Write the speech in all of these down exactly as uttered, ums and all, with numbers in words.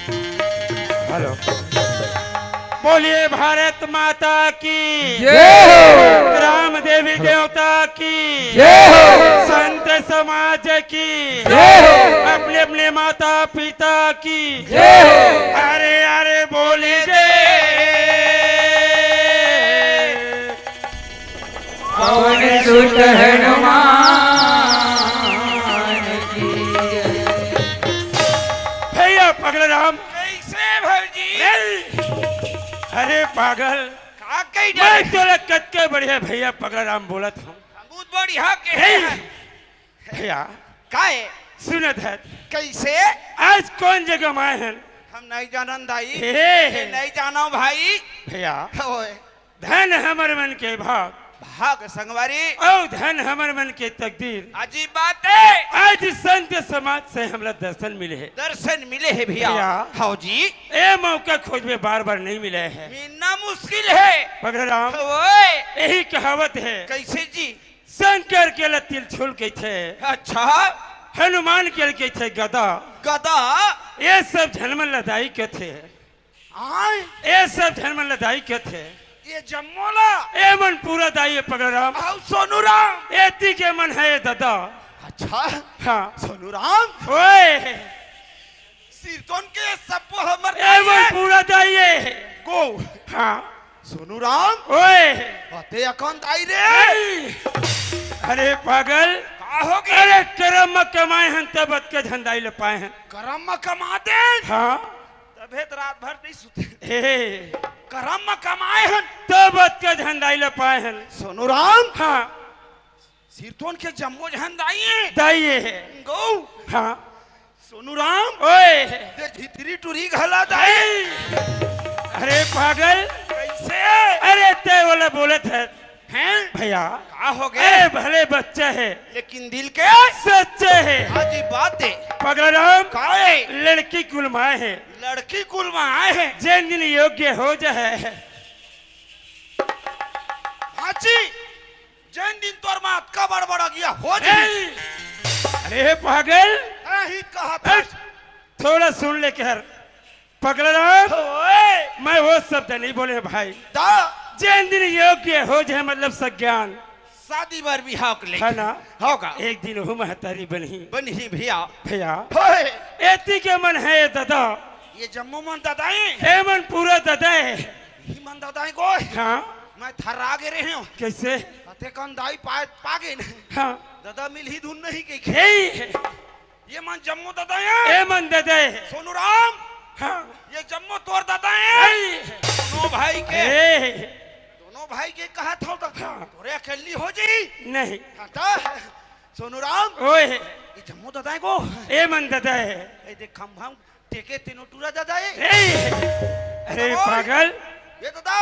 Hello. बोलिए भारत माता की जय हो। ग्राम देवी देवता की जय हो। संत समाज की जय हो। अपने अपने माता पिता की जय हो। अरे अरे बोली जय। पवन सुत हनुमान की जय। भैया पगला राम। कैसे भौजी? नहीं। अरे पागल। का कही मैं डाले? तोला कतके बढ़िया भैया पगला राम बोलत हूँ। बहुत बढ़िया के नहीं। भैया। काहे? सुनत है। कैसे? आज कौन जगह में आए हैं? हम नहीं जानन दाई। हे। नहीं जानो भाई। भैया। ओए। धन हमर मन के भाग। भाग संगवारी। और धन हमर मन के तकदीर। अजीब बात है। आज संत समाज से हमला दर्शन मिले है। दर्शन मिले है भैया। भैया। हाँ जी। ए मौका खोजबे बार बार नहीं मिले है। मिलना मुश्किल है। पगला राम। ओए। यही कहावत है। कैसे जी? शंकर के ला त्रिशूल कहिथे। अच्छा। हनुमान के ला कहिथे गदा। गदा। ये सब झन मन ला दाई कथे। आय। ये सब झन मन ला दाई कथे। ये जम्मो ला। ये मन पूरा दाई है पगला राम। आओ सोनू राम। एती के मन है ये दादा। अच्छा। हाँ। सोनू राम। ओए। सिरतोन के सबो हमर ए दाई मन है। पूरा दाई है। गो। हाँ। सोनू राम। ओए। अते अकन दाई रे। नहीं। अरे पागल। का होगे? अरे करम म कमाए हन तब अतके झन दाई ल पाए हन। करम म कमा दे। हाँ। तभे त रात भर नहीं सुते। हे। करम म कमाए हन। तब अतके झन दाई ल पाए हन। सोनू राम। हाँ। सिरतोन के जम्मो झन दाई है। दाई है। गो। हाँ। सोनू राम। ओए। ते झितरी टुरी घला दाई। अरे पागल। कैसे? अरे ते वाला बोलत है। हैं? भैया। का होगे? अरे भले बच्चा है। लेकिन दिल के? सच्चा है। हाँ जी बात है। पगला राम। काहे? लड़की कुल माए है। लड़की कुल माए है। जेन दिन योग्य हो जाए। हाँ जी। जेन दिन तोर माँ अतका बड़ बड़ अगिया हो जाही। ए! अरे पागल। हाँ, ही कहा था। हट। थोड़ा सुन ले कर। पगला राम। ओए। मैं वो शब्द नहीं बोले भाई। दा। जेन दिन योग्य हो जाए मतलब सज्ञान। शादी बर बिहाव के लेके। है ना? होगा। एक दिन हो महतारी बनही। बनही भैया। भैया। होए। एती के मन है दादा। ये जम्मो मन दादा है। ए मन पूरा दादा है। ही मन दादा है कोई। हाँ। मैं थर्रा गे रहे हूँ। कैसे? अते कन दाई पा, पा गए न। हाँ। दादा मिलही धुन नहीं के। हे। ये मन जम्मो दादा है। ए मन दादा है। सोनू राम। हाँ। ये जम्मो तोर दादा है। नहीं। दोनों भाई के। हे। दोनों भाई के कहा था तो। हाँ। तोरे अकेली हो जी। नहीं। हाँ तो। सोनू राम। ओए। ये जम्मो दादा है को। ए मन दादा है। ए देख खंभा टेके तीनों टूरा दादा है। ए। अरे ओए। पागल। ये दादा।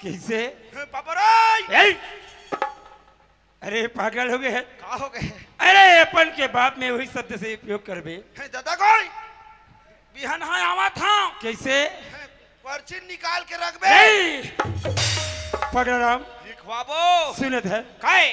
कैसे? हे पापा रे। ए। अरे पागल हो गए है। का हो गए? अरे अपन के बाप में वही शब्द से उपयोग करबे। हे दादा कोई बिहान हाँ आवा था। कैसे? हे पर्ची निकाल के रखबे। नहीं। पगला राम। लिखवाबो। सुनत है। काहे?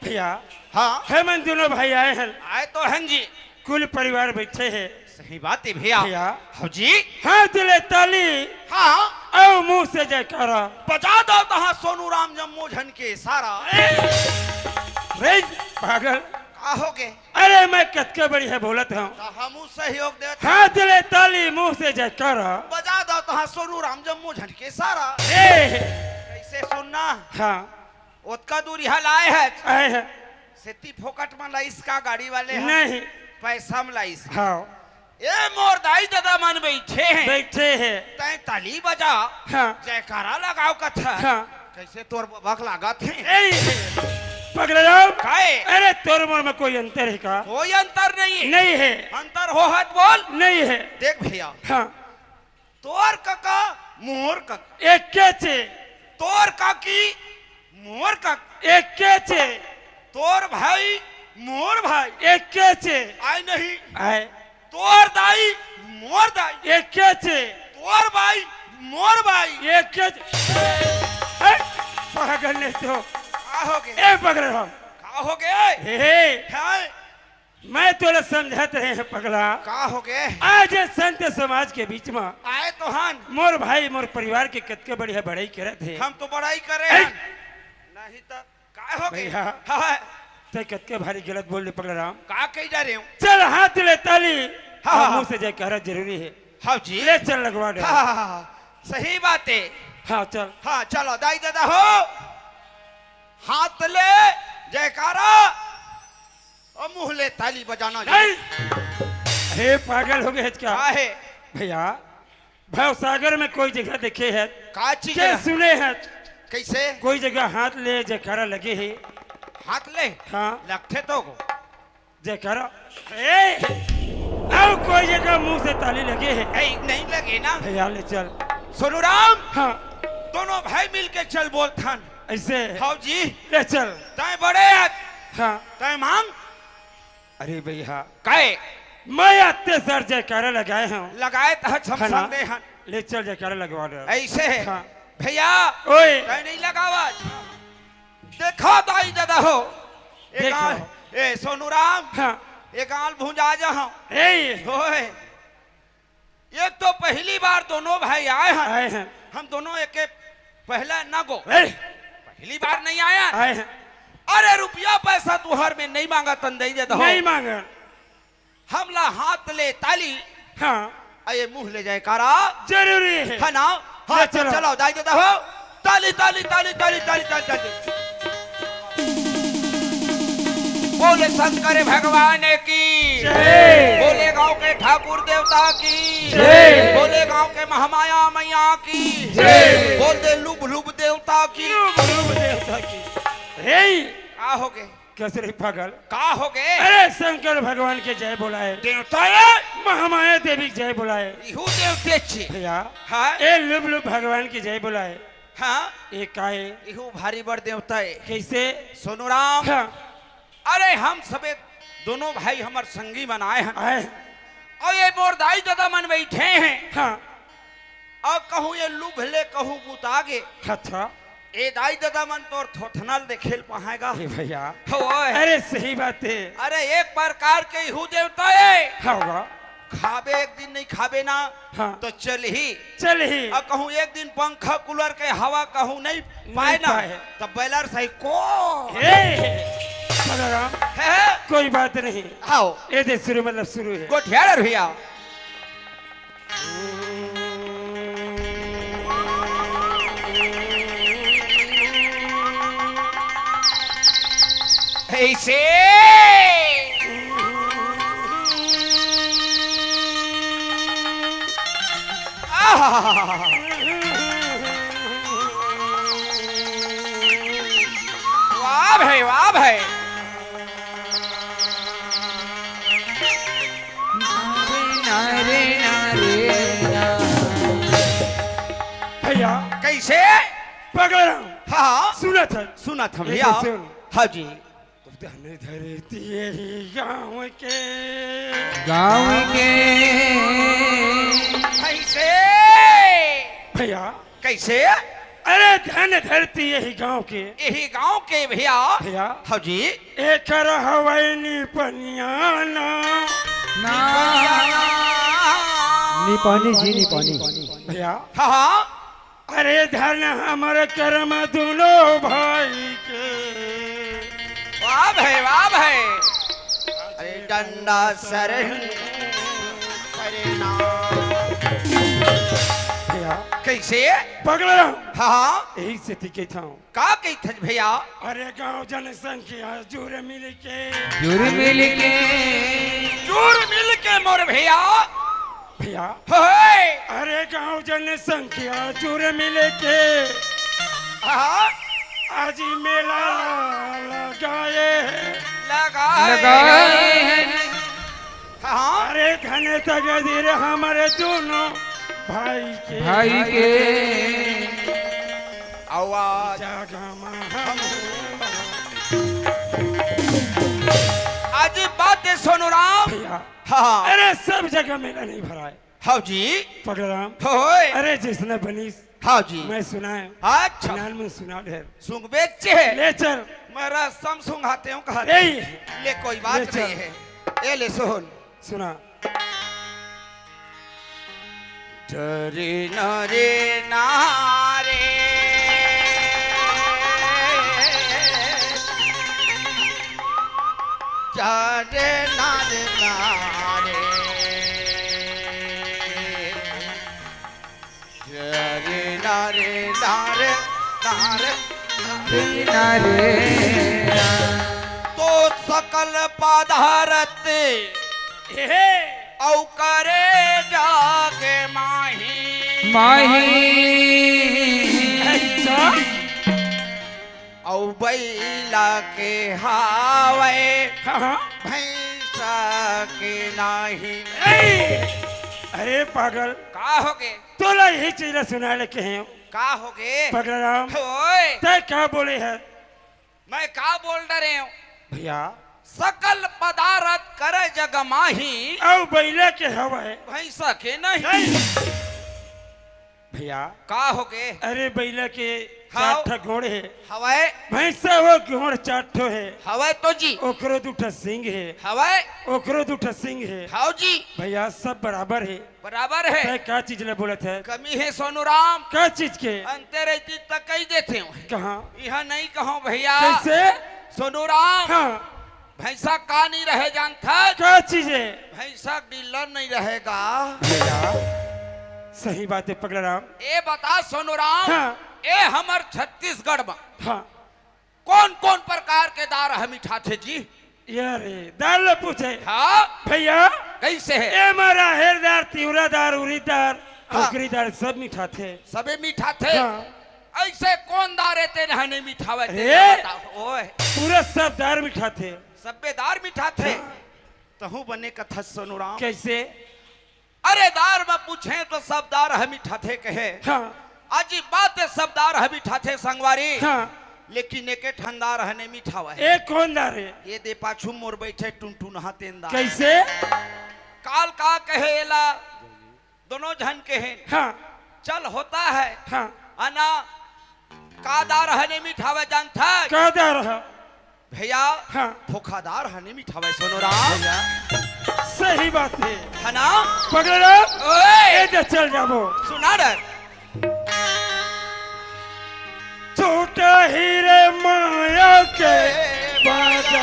भैया। हाँ। हे मन दोनों भाई आए हैं। आए तो हैं जी। कुल परिवार बैठे हैं। सही बात है भैया। भैया। हाँ जी। हाथ ले ताली। हाँ। और मुंह से जयकारा। बजा दो तहाँ सोनू राम जम्मो झन के सारा। रे पागल। का हो गए? अरे मैं कतके बड़ी है बोलत हूँ। तो हमू सहयोग देत हाथ ले ताली मुंह से जयकारा। बजा दो तहाँ सोनू राम जम्मो झन के सारा। ए। कैसे सुनना? हाँ। ओतका दूर यहाँ लाए है। आए हैं। सेती फोकट में लाइस का गाड़ी वाले हैं? नहीं। पैसा में लाइस। हाँ। ए मोर दाई ददा मन बैठे हैं। बैठे हैं। तैं ताली बजा। हाँ। जयकारा लगाओ कथा। हाँ। कैसे तोर बबक लागत है? ए, पगला राम। काहे? अरे तोर मोर में कोई अंतर है का? कोई अंतर नहीं है। नहीं है। अंतर हो हाथ बोल। नहीं है। देख भैया। हाँ। तोर कका, मोर कका। एके छे। तोर काकी, मोर काकी। एके छे। तोर भाई, मोर भाई। एके छे। आय नहीं। आय। तोर दाई, मोर दाई। एके छे। तोर बाई, मोर बाई। एके छे। ए, पागल नहीं तो। का हो गए? ए, पगला राम। का हो गए? हे, हे। हैं? मैं तोला समझत रहे हंव पगला। का होगे? आज ये संत समाज के बीच म आए तो हन। मोर भाई, मोर परिवार के कतके बढ़िया बड़ाई करत हे। हम तो बड़ाई करे हन। नहीं त का होगे? भैया। हाँ। तैं कतके भारी गलत बोल दे पगला राम। का कहि डारे हंव? चल हाथ ले ताली। हाँ, अउ हाँ। मुंह से जयकारा जरूरी हे। हाँ जी। ले चल लगवा दे। हाँ, हाँ, हाँ, हाँ। सही बात हे। हाँ, चल। हाँ, चलो, दाई ददा हो। हाथ ले जयकारा अउ मुंह ले ताली बजाना जी। नहीं। हे, पागल होगे हस का? का हे? भैया, भवसागर में कोई जगह देखे हस? का चीज के हे? सुने हस? कइसे? कोई जगह हाथ ले जयकारा लगे हे? हाथ ले? हाँ। लगथे तो को। जयकारा। ए, अउ कोई जगह मुंह से ताली लगे हे? ए, नहीं लगे ना। भैया, ले चल। सोनू राम। हाँ। दोनों भाई मिलके चल बोलथन। अइसे? हाँ जी। ले चल। तैं बड़े हस। हाँ। तैं मांग। अरे भैया। काय? मैं अत्ते सर जयकारा लगाए हंव। लगाए त हम है ना? समझे हन। ले चल जयकारा लगवा दे। अइसे? हाँ। भैया, ओए। तैं नहीं लगावत। देखो दाई ददा हो। ए देखो। गाल, ए सोनू राम। हाँ। ए गाल भुंजा जा हंव। ए। ओए। एक तो पहली बार दोनों भाई आए हन। आए हन। हम दोनों एके पहला न गो। ए। पहली बार नहीं आया। आए हन। अरे रुपया पैसा तुंहर में नहीं मांगत हन, दई देत हो। नहीं मांगन। हमला हाथ ले ताली। हाँ। अउ ये मुंह ले जयकारा। जरूरी हे। है ना? ले हाँ, चलो। चलो, दाई देत हो। ताली, ताली, ताली। बोले शंकर भगवान की। जय। बोले गांव के ठाकुर देवता की। जय। बोले गांव के महामाया मैया की। जय। बोल दे लुभ लुभ देवता की। लुभ लुभ देवता की। हे। का होगे? कइसे रे पागल? का होगे? अरे शंकर भगवान के जय बोलाए। देवता हे? महामाया देवी के जय बोलाए। इहू देवते छे। भैया, हाँ? ए लुभ लुभ भगवान के जय बोलाए। हाँ? ए का हे? इहू भारी बड़ देवता हे। कइसे? सोनू राम। हाँ। अरे हम सबे दोनों भाई हमर संगी मन आए हन। आए। अउ ये मोर दाई ददा मन बइठे हे। हाँ। अउ कहूँ ये लुभ ले कहूँ बुता गे। अच्छा। ए दाई ददा मन तोर थोथना ल देखे ल पाहय गा। ए भैया। ओए। अरे सही बात हे। अरे एक प्रकार के इहू देवता हे। हाँ गा। खाबे एक दिन नहीं खाबे ना, हाँ। तो चलही। चलही। अउ कहूँ एक दिन पंखा कूलर के हवा कहूँ नहीं पाए ना, पाए। तो बॉयलर सही को। हे, बलराम, हे, हे। कोई बात नहीं। आओ। ए दे शुरू मतलब शुरू हे। गोठियार भैया। अइसे। आहा। वाह भाई, वाह भाई। भैया। कइसे? पगला राम। हाँ। सुनत हस? सुनत हंव ए भैया। तो सुन। हाँ जी। धन धरती यही गांव के। गांव के। कइसे? भैया। कइसे? अरे धन धरती यही गांव के। यही गांव के भैया। भैया। हाँ जी। एकर हवय निपनिया ना। ना। निपानी जी, निपानी। भैया। हाँ, हाँ। अरे धन हमर करम दुनों भाई के। वाह भाई, वाह भाई। अरे डंडा सरन करे ना। भैया। कइसे? पगला। हाँ, हाँ। यही सेती कहिथंव। का कहिथस भैया? अरे गांव जनसंख्या जुर मिल के। जुर मिल के। जुर मिल के मोर भैया। भैया। होय। अरे गांव जनसंख्या जुर मिल के। हाँ। आज मेला लगाए हे। लगाए। लगाए हे। हाँ। अरे धन तकदीर हमर दुनों भाई के। भाई के। आवाज। जागा मा हम। आज बात हे सोनू राम। भैया। हाँ। अरे सब जगह मेला नहीं भराय। हाँ जी। पगला राम। होय। अरे जइसने बनिस। हाँ जी। मैं सुनाए। अच्छा। नान में सुना ढेर। सुंघबे चे। ले चल। मैं रसम सुंघाते हंव कहा। ए। ले कोई बात ले चल। नहीं हे। ए ले सुन। सुना। डरे न रे ना रे, डरे न रे ना रे, डरे न रे ना रे, ना रे, ना रे। तो सकल पदारथ हे। अउ करे जागे माही। माही। अच्छा। अउ बइला के हावय, हाँ, हाँ। भैंसा के नाही। ए! अरे पागल। का होगे? तोला यही चीज ला सुनाय ले कहे हंव। का होगे? पगला राम। ओए। तैं का बोले हस? मैं का बोल डरे हंव? भैया। सकल पदारथ करे जग माही। अउ बइला के हवय। भैंसा के नहीं। नहीं। भैया। का होगे? अरे बइला के हाँ। चार ठा गोड़ हे। हवय। भैंसा वो गोड़ चार ठो हे। हवय तो जी। ओकरो दू ठा सींग हे। हवय। ओकरो दू ठा सींग हे। हाव जी। भैया सब बराबर हे। बराबर हे। तैं का चीज ला बोलत हस? कमी हे सोनू राम। का चीज के? अंते रहितिस त कहि देतेंव। कहाँ? इहाँ नहीं कहंव भैया। कइसे? सोनू राम। हाँ। भैंसा का नहीं रहे जानथस? का चीज हे? भैंसा डीलर नहीं रहेगा। भैया, सही बात हे पगला राम। ए बता सोनू राम, हाँ। ए हमर छत्तीसगढ़ म हाँ। कोन-कोन प्रकार के दार ह मिठाथे जी? ये रे, दार ल पूछे। हाँ। भैया, कइसे हे? एमा राहेर दार, तिंवरा दार, उरीद दार, हाँ। कुकरी दार, सब मिठाथे। सबे मिठाथे? हाँ। अइसे कोन दार हे तेन ह नइ मिठावय, तेन ए? ल बता। ओए। पूरा सब दार मिठाथे। सबे दार मिठाथे? हाँ। तहूँ बने कथस सोनू राम। कइसे? अरे दार म पूछें त सब दार ह मिठाथे कहे। हाँ। अजीब बात हे, सब दार ह मिठाथे संगवारी। हाँ। लेकिन एके ठन दार ह नइ मिठावय। ए कोन दार हे? ए दे पाछू मोर बइठे टुनटुनहा तेन दार। कइसे? काल का कहे एला, दोनों झन कहेन। हाँ। चल होता है। हाँ। अना का दार ह नइ मिठावय जानथस? का दार ह? भैया, हाँ। धोखादार ह नइ मिठावय सोनू राम। भैया, सही बात हे। हे ना? पगला राम, ओए! ए दे चल जाबो। सुना डर। झूठा ही रे माया के बाजार।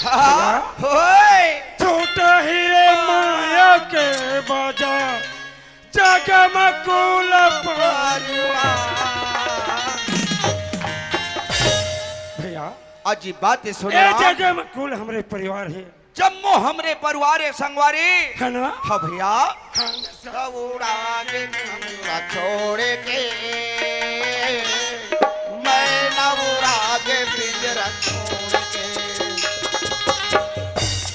हाँ, ओए! झूठा ही रे माया के बाजार। जग म कुल परिवार। भैया। अजीब बात हे सोनू ए राम। जग म कुल हमरे परिवार हे। जम्मो हमरे परिवार हे संगवारी। हे ना? हाँ भैया। हाँ, सब उड़ा के पिंजरा छोड़ के, मैं ना उड़ा के पिंजरा छोड़ के।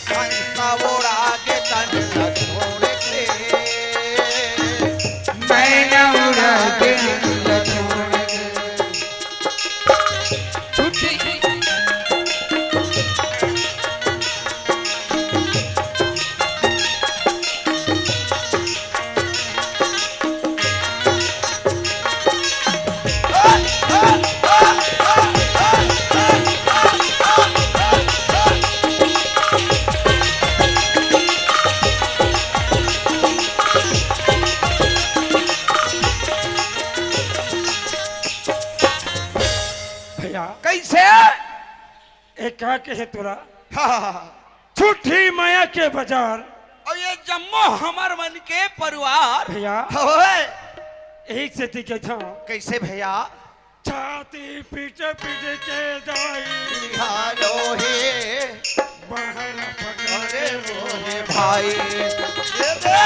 हंसा उड़ा के तन ला छोड़ के, मैं न उड़ा के तन ला छोड़ के। छुट्टी। भैया। कइसे? ए का कहे तोला? हाँ, हाँ, हाँ। झूठी माया के बाजार। अउ ए जम्मो हमर मन के परिवार। भैया। ओए। यही सेती कहिथंव। कइसे भैया? छाती पीट पीट के दाई। हारो हे। बहला पकड़ अरे रोहे भाई। ये दे।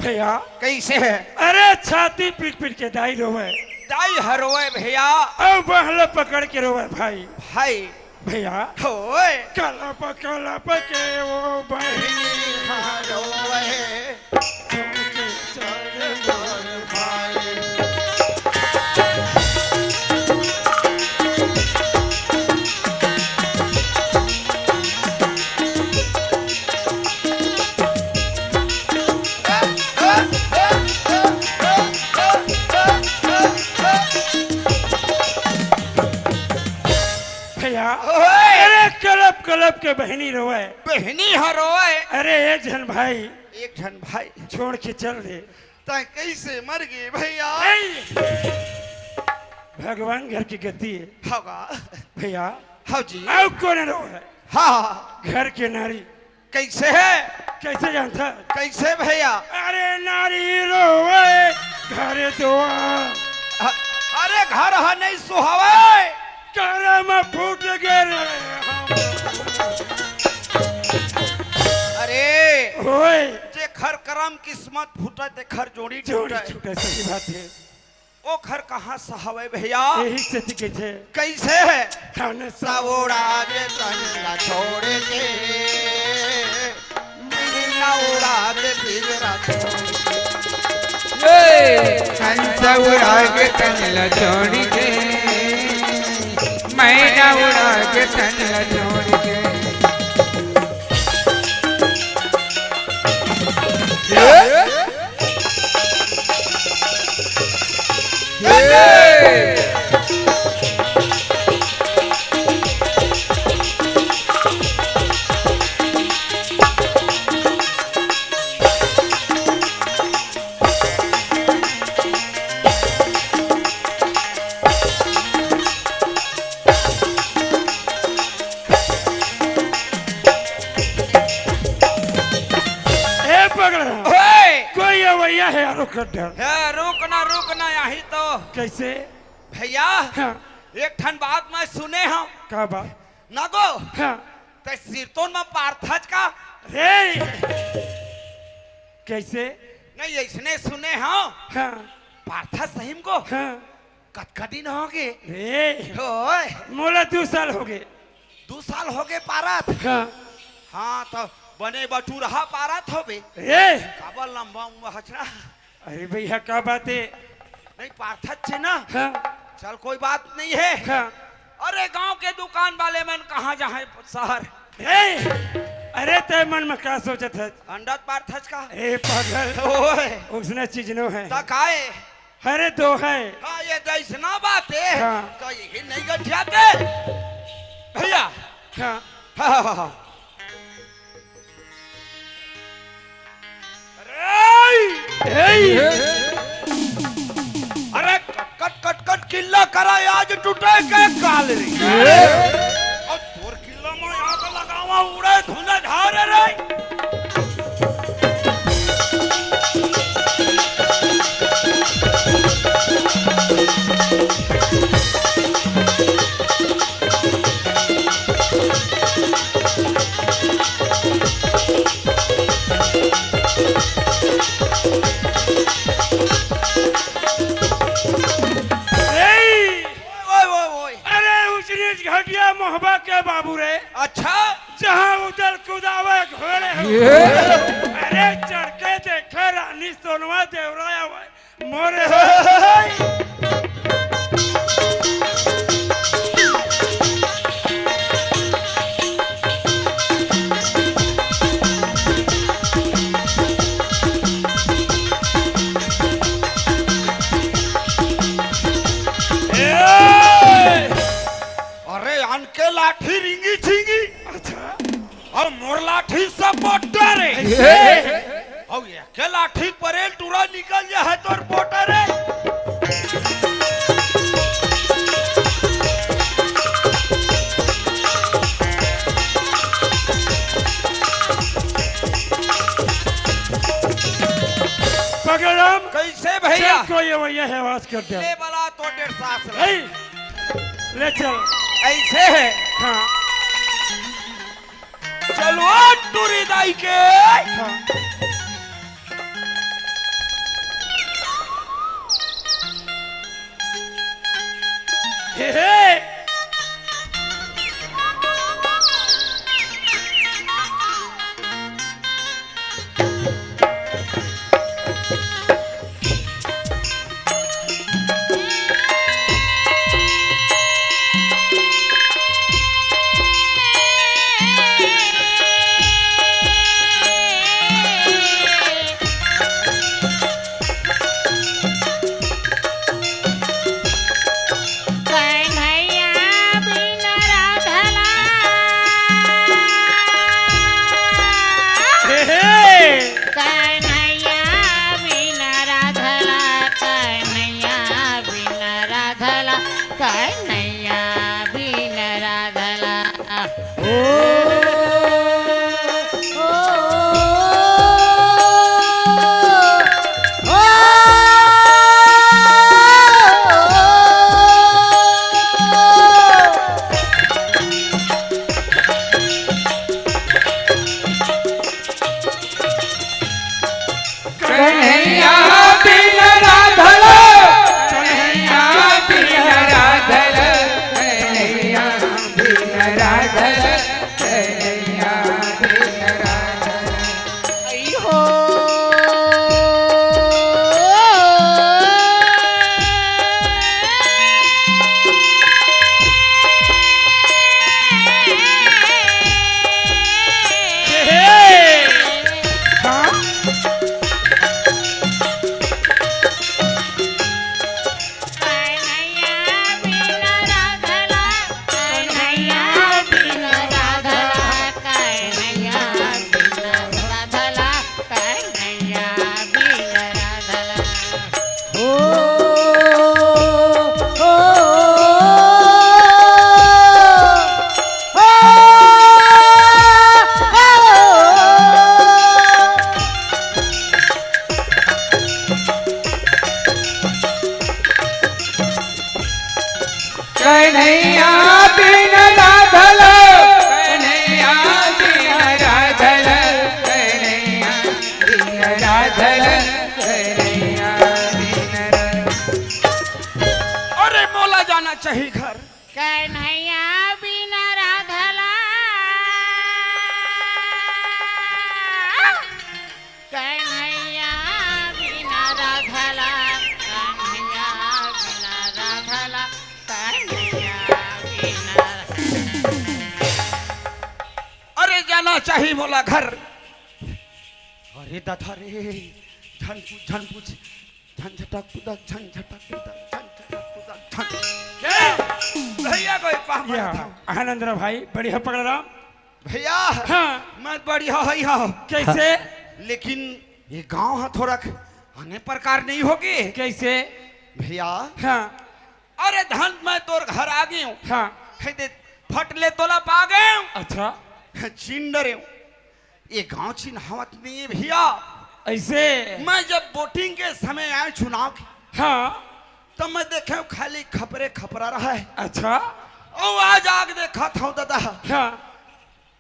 भैया। कइसे हे? अरे छाती पीट पीट के दाई रोवय। दाई ह रोवय भैया। अउ बहला पकड़ के रोवय भाई। भाई। भैया। होय। कलप कलप के ओ बहिनी ह रोवय। झुमके चल मोर भाई। के बहिनी रोवय। बहिनी ह रोवय। अरे एक झन भाई एक झन भाई छोड़ के चल दे। तैं कइसे मर गे भैया? ए, भगवान घर की गति हे। हव गा। भैया। हव जी। अउ कोन रोवय? हाँ। घर के नारी। कइसे हे? कइसे जानथस? कइसे भैया? अरे नारी रोवय घर दुआर। अ-, अरे घर ह नइ सुहावय। करम फूट गे रे हम। अरे ओए। जेखर करम किस्मत फूटय, तेखर जोड़ी जोड़ी छूटय। छूटय, सही बात हे। ओखर कहाँ सहावय भैया? यही सेती कहिथे। कइसे हे? तन स उड़ा के तन ला छोड़ के, मीना उड़ा के पिंजरा छोड़ के। ए, तन स उड़ा के तन ला छोड़ के, मैना उड़ा के तन ला छोड़ के। ए? ए पगला, ओए! कोई अवइया हे, रुक डर। हे, रुक ना, रुक ना, यही तो। कइसे? भैया, हाँ। एक ठन बात मैं सुने हँव। का बात? ना गो। हाँ। तैं सिरतोन म पारथस का? रे! कइसे? नहीं, अइसने सुने हँव। हाँ। पारथस सही म गो। हाँ। कतका दिन होगे? रे, ओए। मोला दू साल होगे। दू साल होगे पारत? हाँ। हाँ, त बने बटुरहा पारत होबे। रे। काबर लंबा उम्र हचरा? अरे भैया, का बात हे? नहीं, पारथस हे ना? हाँ। चल, कोई बात नहीं हे। हाँ। अरे, गांव के दुकान वाले मन कहाँ जाहैं सहर? ए, अरे, तैं मन म का सोचत हस? अंडा त पारथस का? ए, पागल। ओए। उसने चीज नो हे। त काय? अरे दो हे। हाँ, ये तो अइसना बात हे। हाँ। तो यही नहीं गठिया के। भैया। हाँ। हाँ, हाँ, हाँ, हाँ। अरे! ए! अरे कट, कट, कट, कट किल्ला करा, आज टूटे के काल रे। ए! अउ तोर किल्ला म आग लगावा, उड़े धुंधा झारे रे। ए! ओए, ओए, ओए, ओए। अरे, ऊंच नीच घटिया मोहबा के बाबू रे। अच्छा? जहाँ उदल कुदावे घोड़े हो। ये? अरे, चढ़ के देखे रानी सोनवा देवराय आवय। मोरे हो। ए! अरे, आन के लाठी रिंगी छिंगी। अच्छा। अउ मोर लाठी सपोर्टर रे। ए! अउ एके लाठी परेल टूरा निकल जाहय तोर पोटर रे। पगलम। कइसे भैया? चल कोई अवइया हे, आवाज कर दे। ले बला तो डेढ़ सास ला। ए, ले चल। अइसे हे। हाँ। चलो टूरी दाई के। हाँ। हे, हे। कन्हैया बिन राधा लाल। कन्हैया बिन राधल, कन्हैया बिन राधल, कन्हैया बिन राधल, कन्हैया बिन राधल। आई हो। हे, हे। हाँ? कन्हैया बिन राधला, कन्हैया बिन राधला, कन्हैया बिन राधला, कन्हैया बिन राधला। ओ, ओ, ओ, ओ, ओ। कन्हैया बिन राधल, कन्हैया बिन राधल, कन्हैया बिन राधल, कन्हैया बिन राधल। अरे मोला जाना चाही घर। कन्हैया बिन राधला, कन्हैया बिन राधला, कन्हैया बिन राधला, कन्हैया बिन। अरे जाना चाही मोला घर। अरे दादा रे, झन पूछ, झन पूछ। झन झटक कुदक, झन झटक कुदक, झन झटक कुदक, झन। के? भैया कोई पाँव या, पड़त हव। आनंद राव भाई, बढ़िया पकड़ राम। भैया, हाँ। मैं बढ़िया हई हव। कैसे? लेकिन ये गांव ह थोड़ा अन्य प्रकार नहीं होगे। कैसे? भैया, हाँ। अरे धन मैं तोर घर आ गयो। हाँ। हे दे, फट ले तोला पा गयो। अच्छा। चिन डरेव। ये गांव चिन्हावत नहीं है भैया। ऐसे? मैं जब वोटिंग के समय आए चुनाव के, हाँ। तब मैं देखे खाली खपरे खपरा रहा है। अच्छा। और आज आग देखा था दादा। हाँ।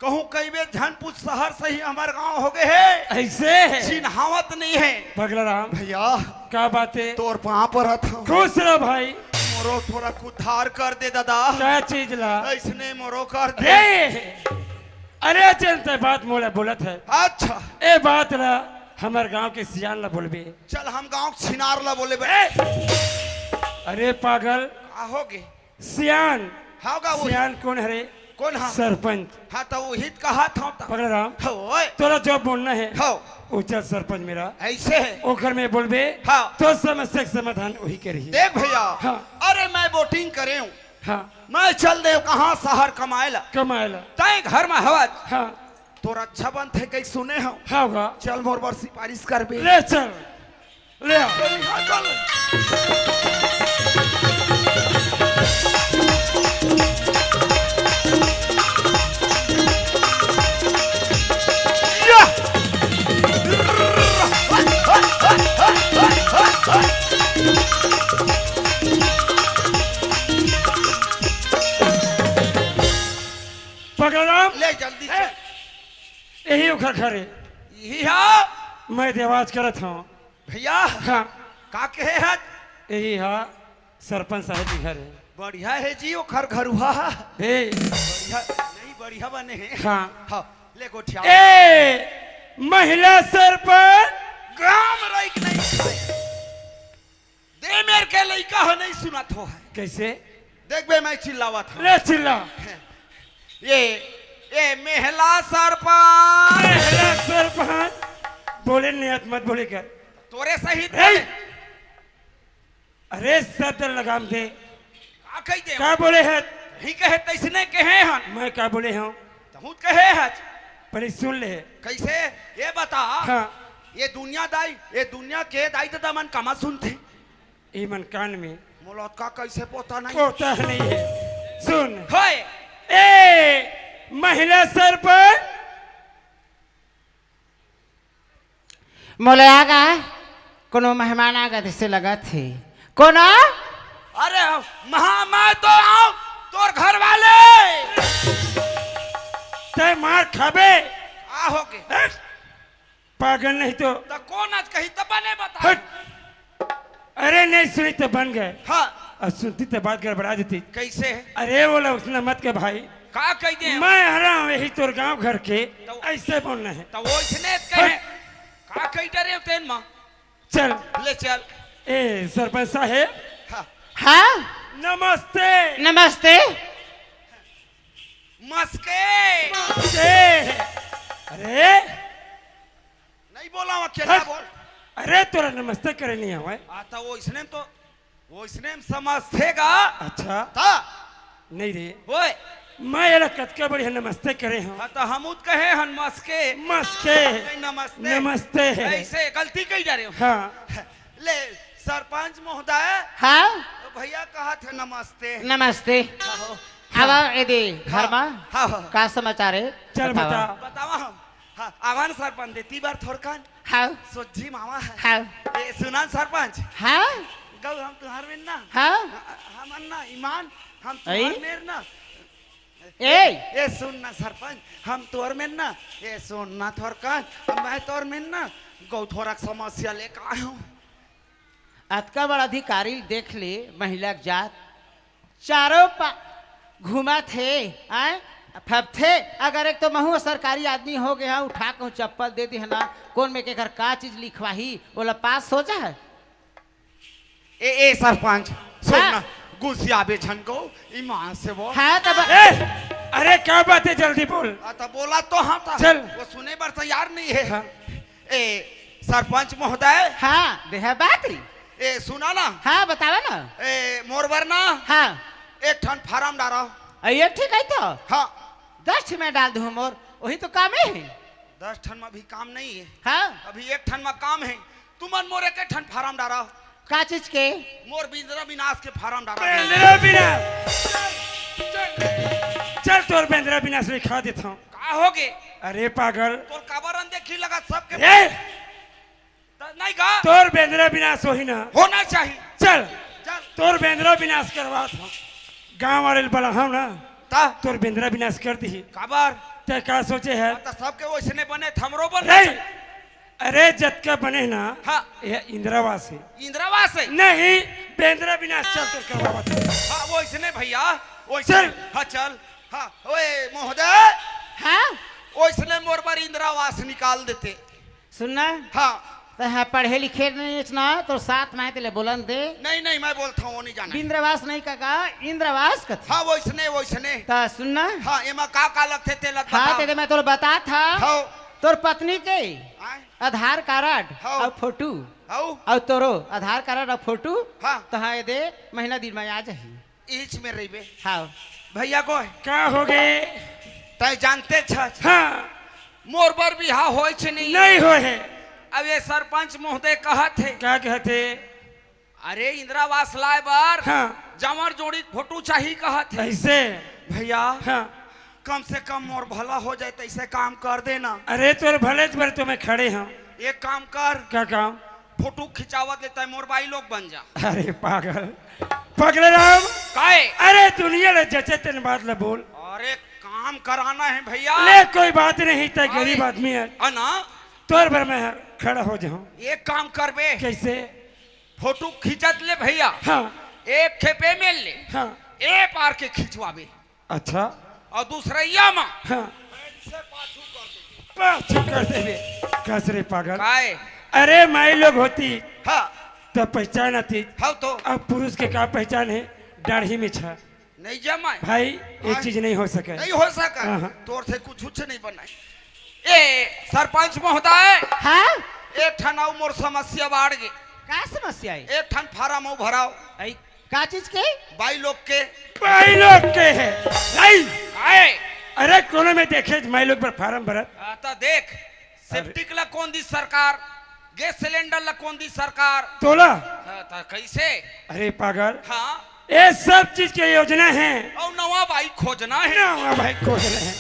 कहूँ कई बेर झन पूछ शहर से ही हमार गांव हो गए है। ऐसे? चिन्हावत नहीं है। पगला राम। भैया। का बात है? तोर पाँव परत हव। खुश रह भाई। मोरो थोड़ा उद्धार कर दे दादा। का चीज ला? ऐसने मोरो कर दे। ए! अरे चल, ते बात मोला बोलत है। अच्छा। ए बात ला हमर गांव के सियान ला बोलबे। चल हम गांव के छिनार ला बोले बे। ए! अरे पागल। का होगे? सियान। हाँ गा वही। सियान कौन हरे? कौन हा? सरपंच। हाँ तो वही तो कहा था तो। पगला राम। हाँ, ओए। तोला जो बोलना है। हाँ। वो चल सरपंच मेरा। ऐसे है। ओकर में बोलबे। हाँ। तो समस्या के समाधान वही करी। देख भैया। हाँ। अरे मैं वोटिंग करे हूँ। हाँ। मैं चल दे कहाँ शहर कमाए ला। कमाए ला। तय घर में हवत। हाँ। तोर अच्छा बनथे कई सुने हव। हाँ गा। चल मोर बर सिफारिश करबे। ले चल। ले आ। चल, हाँ, चल। या। पगला राम। ले जल्दी ए, चल। यही ओखर घर है। यही हा? मैं देवाज करत हूँ। भैया, हाँ। का कहे हस? यही हा, सरपंच साहब के घर है। बढ़िया है जी, ओखर घर हुआ। हे। बढ़िया, नहीं, बढ़िया बने हैं। हाँ। हाँ, ले गोठिया। ए, महिला सरपंच। ग्राम रही कि नहीं? दे मेर के लइका ह नहीं सुनत हो है। कैसे? देख बे, मैं चिल्लावत हूँ। ले चिल्ला। ये, ये महिला सरपंच। महिला सरपंच। बोले नियत मत बोले कर। तोरे सहित ए! बोले। अरे शब्द लगाम दे। का कही दे? का बोले है? ही कहे तैसने कहे हन। मैं का बोले हूँ? तहूँ कहे हच। पहले सुन ले। कैसे? ये बता। हाँ। ये दुनिया दाई, ये दुनिया के दाई ददा मन कमा सुनथे। ई मन कान में। मोला का कैसे पोता नहीं? पोता नहीं है। सुन। होय। ए, महिला सरपंच। मोला आगा, कोनो मेहमान आगा जैसे लगत हे। कोनो? अरे, महा, मैं तो आऊं, तोर घर वाले। तै मार खाबे। आ हो के। हट। पागल नहीं तो। त कोन आज कही त बने बता। हट। अरे नहीं सुनी त बन गए। हाँ। अउ सुनती त बात गड़बड़ा देती। कैसे? अरे वो लोग उसने मत के भाई। का कह दे? मैं हरा हूँ यही तोर गांव घर के। तो ऐसे बोलना है। त वो इसने कहे। हट। का कह डरे तेन माँ? चल। ले चल। ए सरपंच साहेब। हाँ। हाँ। नमस्ते। नमस्ते। मस्के। नमस्ते। अरे। नहीं बोला हूँ, अकेला हट। बोल। अरे तोरा नमस्ते करे नहीं आवे। आ, त वो इसने तो, वो इसने समझते गा। अच्छा। ता। नहीं रे। ओए। मैं एला कतका बढ़िया नमस्ते करे हूँ। हाँ, त हम उत कहे हन मस्के। मस्के। नहीं, नमस्ते। नमस्ते। ऐसे गलती कही जा रहे हो। हाँ। ले, सरपंच महोदय। हाँ? तो भैया कहा थे नमस्ते। नमस्ते। हाँ, हो। आवा, ए दे, हाँ, धर्मा, हाँ, हाँ। का समाचार है? चल बतावा। बता। बतावा हम। हाँ, आवा न सरपंच दे, ती बार थोरकन। हाँ। सोझी मावा है। हाँ। ए, सुना न सरपंच। हाँ। गौ हम तुहार मेर ना। हाँ। ह-, हमन ना, ईमान, हम आई? तुहार मेर ना। ए! ए, सुन ना सरपंच, हम तोर मेर ना, ए, सुन ना थोरकन, मैं तोर मेर ना, गौ थोरक समस्या लेके आए हूँ। अतका बड़ अधिकारी ल देख ले, महिला के जात, चारों पा घूमत हे, आय, फबथे। अगर एक तो महू सरकारी आदमी हो गया, उठा के चप्पल दे दिहना, कोन में के घर का चीज लिखवाही, ओला पास हो जा। ए, ए, सरपंच, सुन हाँ। ना, गुसियाबे झन गो, ईमान से बोल। हाँ, तब ए, अरे, का बात है, जल्दी बोल। आ, त बोला तो हाँ, त चल। वो सुने बर तैयार नहीं है। हाँ। ए, सरपंच महोदय। हाँ, देहा बात ही। ए, सुना ना। हाँ, बतावा ना। ए, मोर बर ना। हाँ। एक ठन फारम डारा। अ, एक ठीक है तो। हाँ। दस ठन में डाल दूँ मोर, वही तो काम है। दस ठन में भी काम नहीं है। हाँ। अभी एक ठन में काम है। तुमन मोर एक ठन फारम डारा। का चीज के? मोर बेंदरा बिनास के फारम डारा। बेंदरा बिनास। चल, तोर बेंदरा बिनास लिखा देता हूँ। का हो गे? अरे पागल। तोर काबर अनदेखी लगा सबके? ए! त नहीं का? तोर बेंदरा बिनास होही ना। होना चाहिए। चल, चल। तोर बेंदरा बिनास करवात हूँ। गाँव वाले ल बलाहूँ ना। ता? तोर बेंदरा बिनास कर दिही। काबर? ते का सोचे है? हाँ, त सबके वैसने बने, त हमरो बन। नहीं। अरे, जतका बने ना, हाँ। ये इंदिरावास है। इंदिरावास है? नहीं, बेंदरा बिनास चल, तोर करवावत है। हाँ, वैसने भैया, वैसने। चल। हाँ, चल। हाँ, ओए, महोदय। हाँ? वैसने मोर बर इंदिरावास निकाल देते। सुन ना। हाँ। तैं हा पढ़े लिखे नहीं अस ना, तोर साथ में तेला बोलन दे। नहीं, नहीं, मैं बोलता हूँ, वो नहीं जाना। बिंद्रावास नहीं काका, इंद्रावास कथे। हाँ, वैसने, वैसने। त सुन ना। हाँ, एमा का का लगथे, तेला हाँ, बताओ। ते, ते मैं तोला बतात हँव। हाँ। तोर पत्नी के आय। आधार कारड हाँ। अउ फोटो। हाँ। अउ तोरो आधार कारड अउ फोटो। हाँ। त हाँ, ये दे, महीना दिन में आ जाही। इच में रहिबे। हाँ। भैया को का हो गे? तैं जानते छस। हाँ। मोर बर बिहाव होय छे नहीं। नहीं होय हे। अब ये सरपंच महोदय कहत हे। का कहत हे? अरे इंदिरावास लाय बर हाँ। जमर जोड़ी फोटो चाही कहत हे। ऐसे? भैया, हाँ। कम से कम मोर भला हो जाए, तैसे काम कर देना। अरे तोर भले बर तो मैं खड़े हँव। एक काम कर। का काम? फोटो खिंचावत ले तैं मोर बाई लोग बन जा। अरे पागल, पगले राम। काहे? अरे दुनिया ले जचे तेन बात ले बोल। अरे काम कराना है भैया। ले कोई बात नहीं, तैं अरे। गरीब आदमी है। है ना? तोर बर मैं खड़ा हो जाऊँ। एक काम करबे। कैसे? फोटो खींचत ले भैया। हाँ। एक खेपे में ले। हाँ। ए पार के खिंचवाबे। अच्छा। अउ दूसरइया म हाँ। पैंट से पाछू कर दे। पाछू कर देबे। कस रे पागल। काय? अरे माई लोग होती हाँ। त पहचान आती। हाँ तो। अब पुरुष के का पहचान हे? डाढ़ी में छा। नहीं जमाय। भाई, ये हाँ। चीज नहीं हो सके। नहीं हो सका। हाँ, हाँ। तोर से कुछ उच्च नहीं बनाय। ए, सरपंच महोदय। हाँ? एक ठन अउ मोर समस्या बाढ़ गे। का समस्या हे? एक ठन फारम अउ भराव। आई, का चीज के? बाई लोग के। बाई लोग के हे। आई। आए। अरे, कोनो में देखे माई लोग बर फारम भरत। आ, त देख, अरे। सेप्टिक ला कोन दिस सरकार, गैस सिलेंडर ला कोन दिस सरकार। तोला? हाँ, त कैसे? अरे पागल। हाँ। ये सब चीज के योजना हे। अउ नवा बाई खोजना हे। नवा बाई खोजना हे।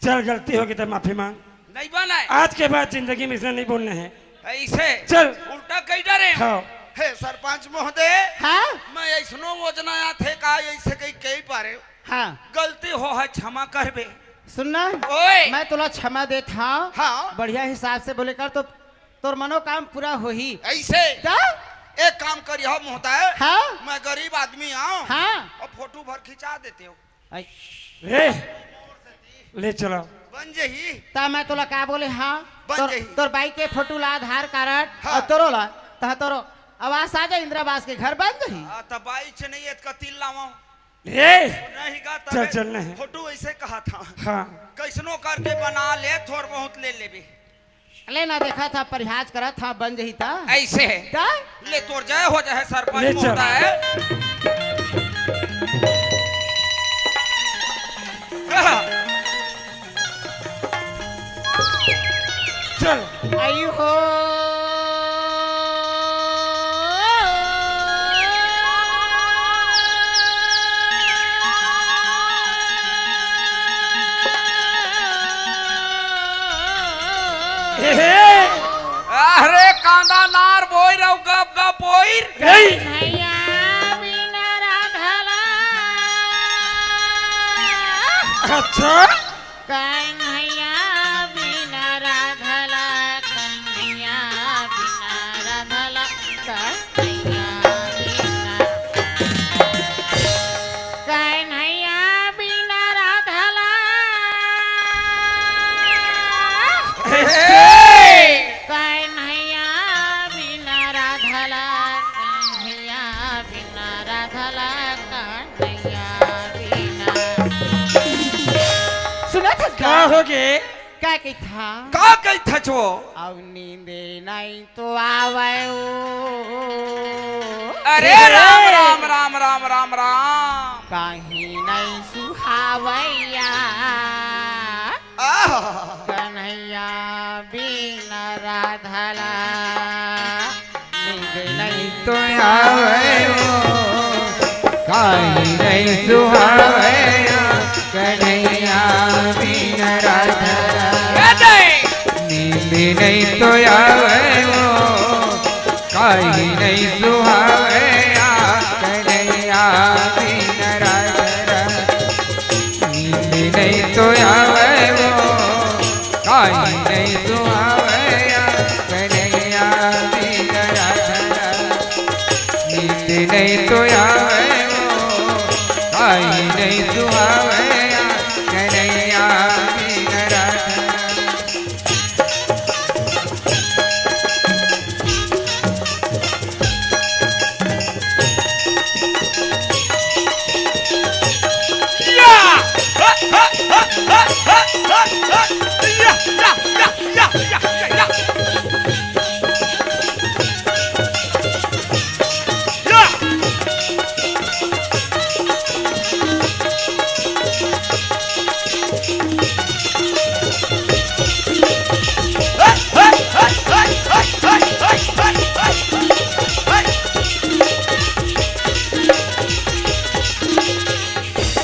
चल, गलती हो गे त माफी मांग। नहीं बनाय। आज के बाद जिंदगी में इसने नहीं बोलना हे। ऐसे चल। उल्टा कही डरे हो। हाँ। हे सरपंच महोदय, हाँ? मैं ऐसनो योजना आथे का, ऐसे कही, कही पारे। हाँ। गलती हो हे, क्षमा करबे। सुन ना, ओए। मैं तोला क्षमा देत हंव। हाँ। बढ़िया हिसाब से बोले कर तो तोर मनोकाम पूरा होही। ऐसे? त? एक काम करिहव महोदय। हाँ? मैं गरीब आदमी आंव। हाँ। अउ फोटो भर खिंचा देतेव। आई। ए, ले चला। बन जही। त मैं तोला का बोले, हाँ? बन तोर, जही। तोर बाई के फोटो ला, आधार कार्ड, हाँ। अउ तोरो ला, तहां तोरो आवास आ जाय, इंदिरा आवास के घर बन जही। हाँ, त बाई च नहीं, एतका तिल लावंव। ए! नहीं गा, चल, तबे चल, नहीं। फोटो ऐसे कहा था। हाँ। कैसनो करके बना ले, थोर बहुत ले लेबे। ले ना, देखा था, प्रयास करा था, बन जही था। ऐसे है। का? ले तोर जय हो जाए, सरपंच ले चल। महोदय। चल। आई हो। हे, हे। अरे कांदा नार बोइर अउ गप गप बोइर। गई। कन्हैया बिना राधा ला। अच्छा। कन्हैया बिना राधा ला, कन्हैया बिना राधा ला, कन्हैया बिना, कन्हैया बिना राधा ला। हे, हे। कन्हैया बिना राधा ला, कन्हैया बिना राधा ला, कन्हैया बिना। सुनत हस का का? होगे? का कहिथा? का कहिथा छो? अब नींदे नहीं तो आवै ओ। अरे हे। राम, राम, राम, राम, राम, राम। कहीं नहीं सुहावैया। आह। कन्हैया बिन राधा ला। नींद नहीं तो आवै ओ, काहे नहीं सुहावै ओ, कन्हैया बिन राधा ला। नींद नहीं तो आवै ओ, काहे नहीं सुहावै ओ, कन्हैया बिन राधा ला। नींद नहीं तो आवै ओ, काहे नहीं सुहावै ओ, कन्हैया बिन राधा ला। नींद नहीं तो आवै ओ, काहे नहीं सुहावै ओ, कन्हैया बिन राधा ला।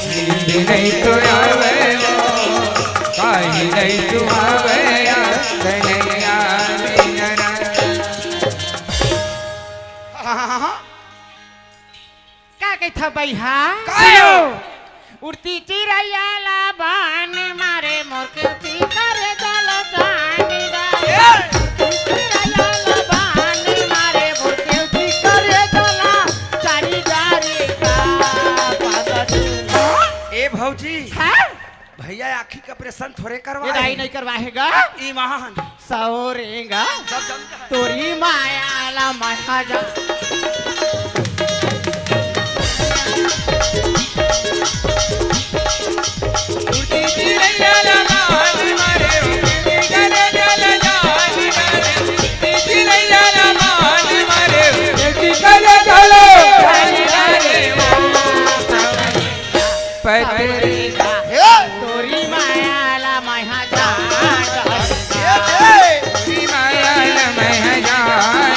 नींद नहीं तो आवै ओ, काहे नहीं सुहावै ओ, कन्हैया बिन राधा। का कहिथा बइहा? का हो? उड़ती चिरैया ला बान मारे, मोर के उठी करे जल जान डारे। ए! उड़ती चिरैया ला बान मारे, मोर के उठी करे जल चारी डारे का पागल। ए भौजी, हाँ? भैया आँखी का ऑपरेशन थोरे ये करवाए। दाई नहीं करवाएगा। ईमान। सौरेगा। सब जम जाए। तोरी माया ला महा जा। पतरी हे। तोरी माया ला महा जान। हे, हे। तोरी माया ला महा जान।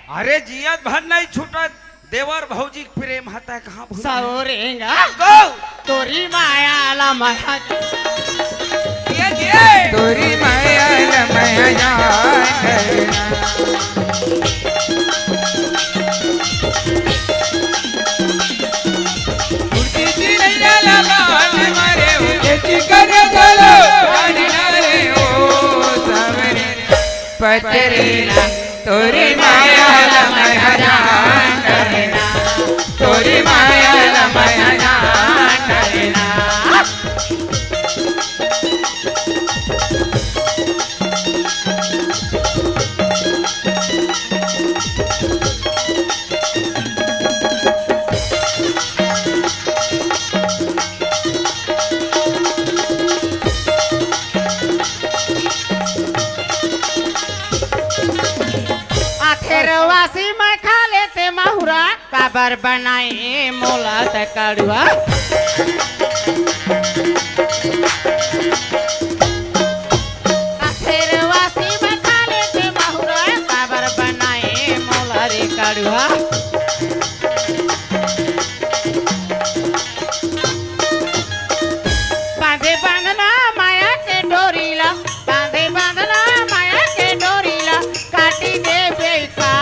अरे जियत भर नहीं छूटत, देवर भौजी के प्रेम हता कहाँ भूल? सौरेंगा। गो। तोरी माया ला मया। ये ये। तोरी माया ला मया जान करना। उड़ती चिड़ैया ला बान मारे, उड़ती करे चलो, आने ना रे ओ सावरे। पचरेला तोरी माया ला मया जान डरेना, तोरी माया ला मया जान डरेना। आथेरवासी मैं खा लेते महुरा, काबर बनाए मोला त कड़ुआ। आथेरवासी मैं खा लेते महुरा, काबर बनाए मोला रे कड़ुआ। बांधे बांधना माया के डोरी ला, बांधे बांधना माया के डोरी ला, काटी देबे का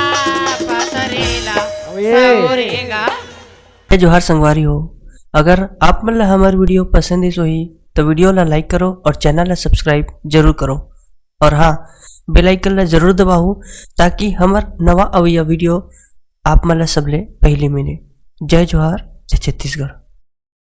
पतरेला। अबे। सौरेगा। जय जोहार संगवारी हो, अगर आप मन ला हमर वीडियो पसंद आइस होही तो वीडियो ला लाइक करो और चैनल ला सब्सक्राइब जरूर करो। और हाँ, बेल आइकन ला जरूर दबाओ ताकि हमर नवा अवइया वीडियो आप मन ला सबले पहली मिले। जय जोहार, जय छत्तीसगढ़।